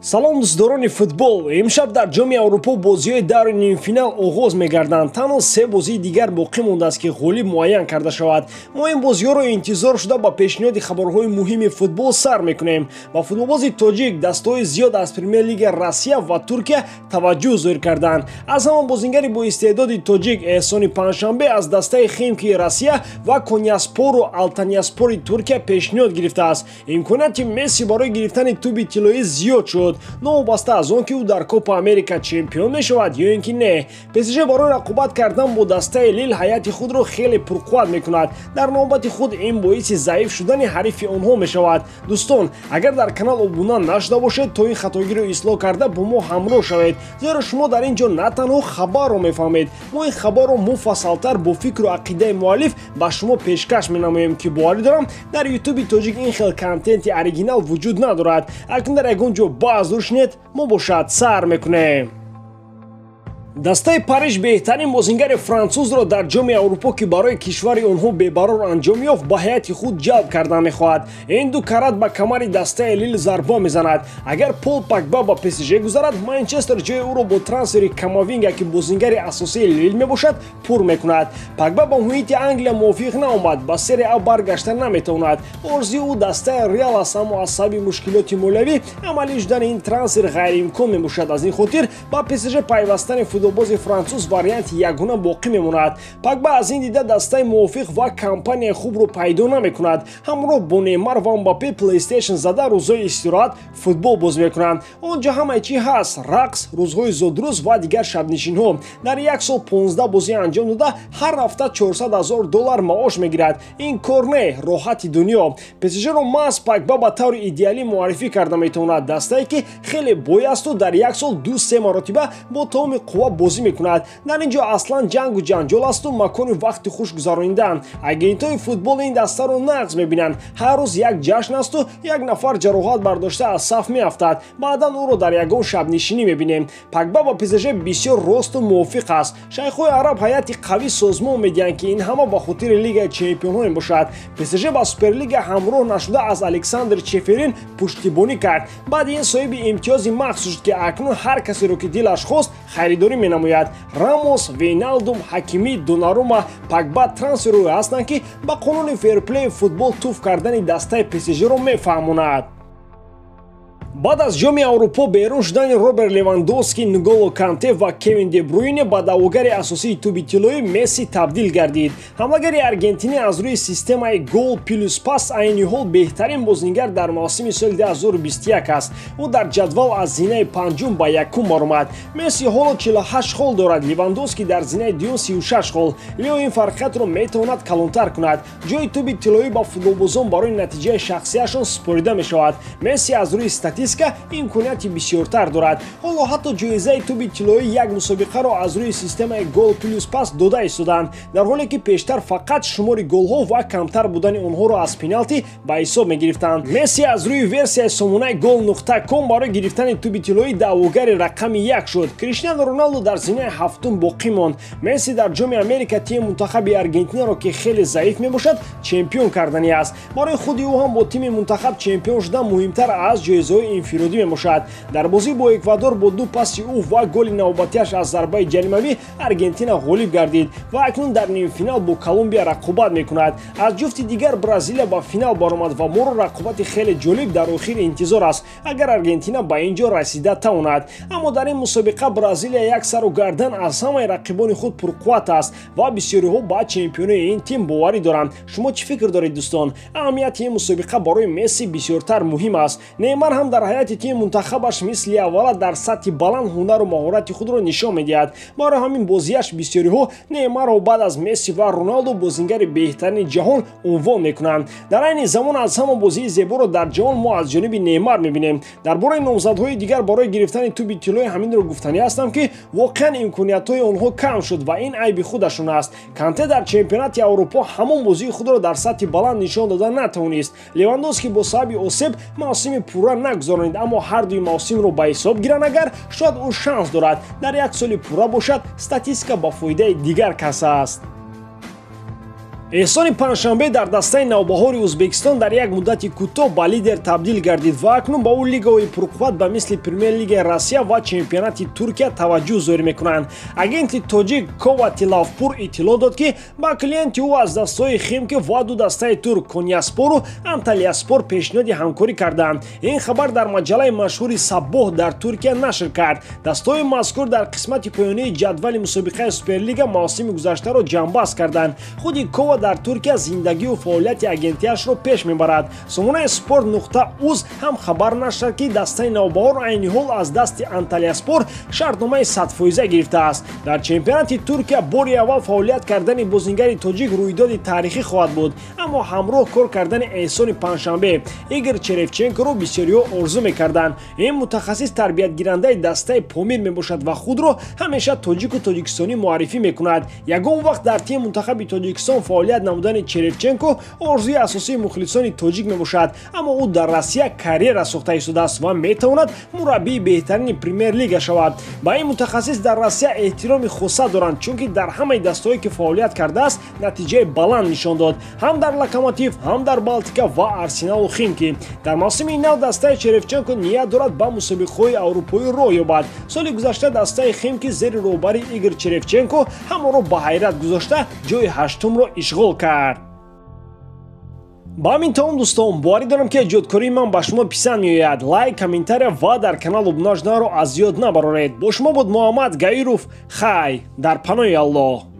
Салом, дӯстдорони футбол. Имшаб дар Ҷоми Аврупо бозиҳои даври нимфинал оғоз мегарданд. Танҳо се бозии дигар боқӣ мондааст, ки ғолиб муайян карда шавад. Мо ин бозиҳоро интизор шуда, ба пешниҳоди хабарҳои муҳими футбол сар мекунем. Ба футболбози тоҷик дастаҳои зиёд аз Премер-лига Россия ва Туркия таваҷҷӯҳ зоҳир карданд. Аз ҳама бозингари боистеъдоди тоҷик Эҳсони Панҷшанбе аз дастаи Химкии Россия ва Коньяспору Алтанияспори Туркия пешниҳод гирифтааст. Имконияти Месси барои гирифтани тӯби тиллоӣ зиёд шуд, новобаста аз он ки ӯ дар Копа Америка чемпион мешавад ё ин ки не. ПСЖ барои рақобат кардан бо дастаи Лил ҳайати худро хеле пурқувват мекунад. Дар навбати худ ин боиси заиф шудани ҳарифи онҳо мешавад. Дӯстон, агар дар канал обуна нашуда бошед, то ин хатогиро ислоҳ карда, бо мо ҳамроҳ шавед, зеро шумо дар ин ҷо на танҳо хабарро мефаҳмед, мо ин хабарро муфассалтар бо фикру ақидаи муаллиф ба шумо пешкаш менамоем, ки боварӣ дорам, дар Ютуби тоҷик ин хел контенти оригинал вуҷуд надорад. Акнун дар ягон ҷо баъз рӯшнед, мо бошад сар мекунем. Дастаи Париж беҳтарин бозингари франсузро дар Ҷоми Аврупо, ки барои кишвари онҳо бебарор анҷом ёфт, ба ҳайати худ ҷалб кардан мехоҳад. Ин ду карат ба камари дастаи Лил зарба мезанад. Агар Пол Пагба ба ПСЖ гузарад, Манчестер ҷои ӯро бо трансфери Камавинга, ки бозингари асосии Лил мебошад, пур мекунад. Пагба ба муҳити Англия мувофиқ наомад, ба Серия А баргашта наметавонад. Орзуи ӯ дастаи Реал аст, аммо аз сабаби мушкилоти молиявӣ амалӣ шудани ин трансфер ғайриимкон мебошад. Аз ин хотир ба ПСЖ пайвастани футболбози француз варианти ягона боқӣ мемонад. Пагба аз ин дида дастаи мувофиқ ва компанияи хубро пайдо намекунад. Ҳамроҳ бо Неймар ва Мбаппе PlayStation зада, рӯзҳои истироҳат футбол бозӣ мекунанд. Он ҷо ҳамаи чӣ ҳаст: рақс, рӯзҳои зодрӯз ва дигар шабнишинҳо. Дар як сол 15 бозӣ анҷом дода, ҳар ҳафта 400 ҳазор доллар маош мегирад. Ин кор не, роҳати дунё. ПСЖ-ро маҳз Пагба ба таври идеалӣ муаррифӣ карда метавонад. Дастае, ки хеле бой асту дар як сол 2-3 маротиба бо тамоми қувва бозӣ мекунад. Дар ин ҷо аслан ҷангу ҷанҷол асту макони вақти хуш гузаронидан. Агентҳои футболи ин дастаро нағз мебинанд. Ҳар рӯз як ҷашн асту як нафар ҷароҳат бардошта аз саф меафтад. Баъдан ӯро дар ягон шабнишинӣ мебинем. Пагба ба ПСЖ бисёр росту мувофиқ аст. Шайхҳои араб ҳайати қавӣ созмон медиҳанд, ки ин ҳама ба хотири Лигаи чемпионҳо мебошад. ПСЖ ба Суперлига ҳамроҳ нашуда, аз Александр Чеферин пуштибонӣ кард. Баъди ин соҳиби имтиёзи махсус шуд, ки акнун ҳар касеро, ки дилаш хост, харидорӣ менамояд. Рамос, Вейналдум, Ҳакимӣ, Донарума, Пагба трансферҳое ҳастанд, ки ба қонуни ферплеи футбол туф кардани дастаи ПСЖ-ро мефаҳмонад. Баъд аз Ҷоми Аврупо берун шудани Роберт Левандовски, Нголо Канте ва Кевин Де Бруйне, ба даъвогари асосии тӯби тиллоӣ Месси табдил гардид. Ҳамлагари аргентинӣ аз рӯи системаи гол плюс пас айни ҳол беҳтарин бозингар дар мавсими соли 2021 аст. Ӯ дар ҷадвал аз зинаи панҷум ба якум баромад. Месси ҳоло 48 хол дорад, Левандовски дар зинаи дуюм 36 хол. Лео ин фарқиятро метавонад калонтар кунад. Ҷои тӯби тиллоӣ ба футболбозон барои натиҷаи шахсияшон супорида мешавад. Месси аз рӯи статистика имконияти бисёртар дорад. Ҳоло ҳатто ҷоизаи тӯби тиллоӣ як мусобиқаро аз рӯи системаи гол плюс пас дода истоданд, дар ҳоле ки пештар фақат шумори голҳо ва камтар будани онҳоро аз пеналти ба ҳисоб мегирифтанд. Месси аз рӯи версияи сомонаи гол нуқта ком барои гирифтани тӯби тиллоӣ даъвогари рақами як шуд. Криштиану Роналду дар зинаи ҳафтум боқӣ монд. Месси дар Ҷоми Америка тими мунтахаби Аргентинаро, ки хеле заиф мебошад, чемпион карданӣ аст. Барои худи ӯ ҳам бо тими мунтахаб чемпион шудан муҳимтар аз ҷоизаҳои инфиродӣ мебошад. Дар бозӣ бо Эквадор бо ду паси ӯ ва голи навбатиаш аз зарбаи ҷаримавӣ Аргентина ғолиб гардид ва акнун дар нимфинал бо Колумбия рақобат мекунад. Аз ҷуфти дигар Бразилия ба финал баромад ва моро рақобати хеле ҷолиб дар охир интизор аст, агар Аргентина ба ин ҷо расида тавонад. Аммо дар ин мусобиқа Бразилия як сару гардан аз ҳамаи рақибони худ пурқувват аст ва бисёриҳо ба чемпионии ин тим боварӣ доранд. Шумо чӣ фикр доред, дӯстон? Аҳамияти ин мусобиқа барои Месси бисёртар муҳим аст. Неймар ҳам дар ҳайати тими мунтахабаш мисли аввала дар сатҳи баланд ҳунару маҳорати худро нишон медиҳад. Барои ҳамин бозиаш бисёриҳо Неймарро баъд аз Месси ва Роналду бозингари беҳтарини ҷаҳон унвон мекунанд. Дар айни замон аз ҳама бозии зеборо дар ҷаҳон мо аз ҷониби Неймар мебинем. Дар бораи номзадҳои дигар барои гирифтани тӯби тиллоӣ ҳаминро гуфтанӣ ҳастам, ки воқеан имкониятҳои онҳо кам шуд ва ин айби худашон аст. Канте дар чемпионати Аврупо ҳамон бозии худро дар сатҳи баланд нишон дода натавонист. Левандовски бо сабаби осеб мавсими пурра нагузаронид, аммо ҳар дуи мавсимро ба ҳисоб гиранд, агар шояд ӯ шанс дорад. Дар як соли пурра бошад, статистика ба фоидаи дигар кас аст. Эҳсони Панҷшанбе дар дастаи Навбаҳори Ӯзбекистон дар як муддати кӯтоҳ ба лидер табдил гардид ва акнун ба ӯ лигаҳои пурқувват ба мисли Премер-лигаи Россия ва чемпионати Туркия таваҷҷӯҳ зоҳир мекунанд. Агенти тоҷик Кова Тилавпур иттилоъ дод, ки ба клиенти ӯ аз дастаҳои Химки ва ду дастаи турк Коньяспору Анталияспор пешниҳоди ҳамкорӣ карданд. Ин хабар дар маҷаллаи машҳури Сабоҳ дар Туркия нашр кард. Дастаҳои мазкур дар қисмати поёнии ҷадвали мусобиқаи Суперлига мавсими гузаштаро ҷамъбаст карданд. Худи Кова дар Туркия зиндагию фаъолияти агентиашро пеш мебарад. Сомонаи Спорт нуқта уз ҳам хабар нашр, ки дастаи Навбаҳор айни ҳол аз дасти Анталияспор шартномаи 100% гирифтааст. Дар чемпионати Туркия бори аввал фаъолият кардани бозингари тоҷик рӯйдоди таърихӣ хоҳад буд, аммо ҳамроҳ кор кардани Эҳсони Панҷшанбе Игор Черевченкоро бисёриҳо орзу мекарданд. Ин мутахассис тарбиятгирандаи дастаи Помир мебошад ва худро ҳамеша тоҷику тоҷикистонӣ муаррифӣ мекунад. Ягон вақт дар тими мунтахаби Тоҷикистон фаъолият намудани Черевченко орзуи асосии мухлисони тоҷик мебошад, аммо ӯ дар Россия карьера сохта истодааст ва метавонад мураббии беҳтарини Премер-лига шавад. Ба ин мутахассис дар Россия эҳтироми хоса доранд, чунки дар ҳамаи дастаҳое ки фаъолият кардааст, натиҷаи баланд нишон дод, ҳам дар Локомотив, ҳам дар Балтика ва Арсеналу Химки. Дар мавсими нав дастаи Черевченко ният дорад ба мусобиқаҳои аврупоӣ роҳ ёбад. Соли гузашта дастаи Химки зери роҳбарии Игор Черевченко ҳамаро ба ҳайрат гузошта, ҷои ҳаштумро ишғол кард. Ба ҳамин тамом, дӯстон, боварӣ дорам, ки эҷодкории ман ба шумо писанд меояд. Лайк, комментария ва дар канал обуна шуданро аз ёд набароред. Бо шумо буд Муҳаммад Гаиров. Хай, дар паноҳи Аллоҳ.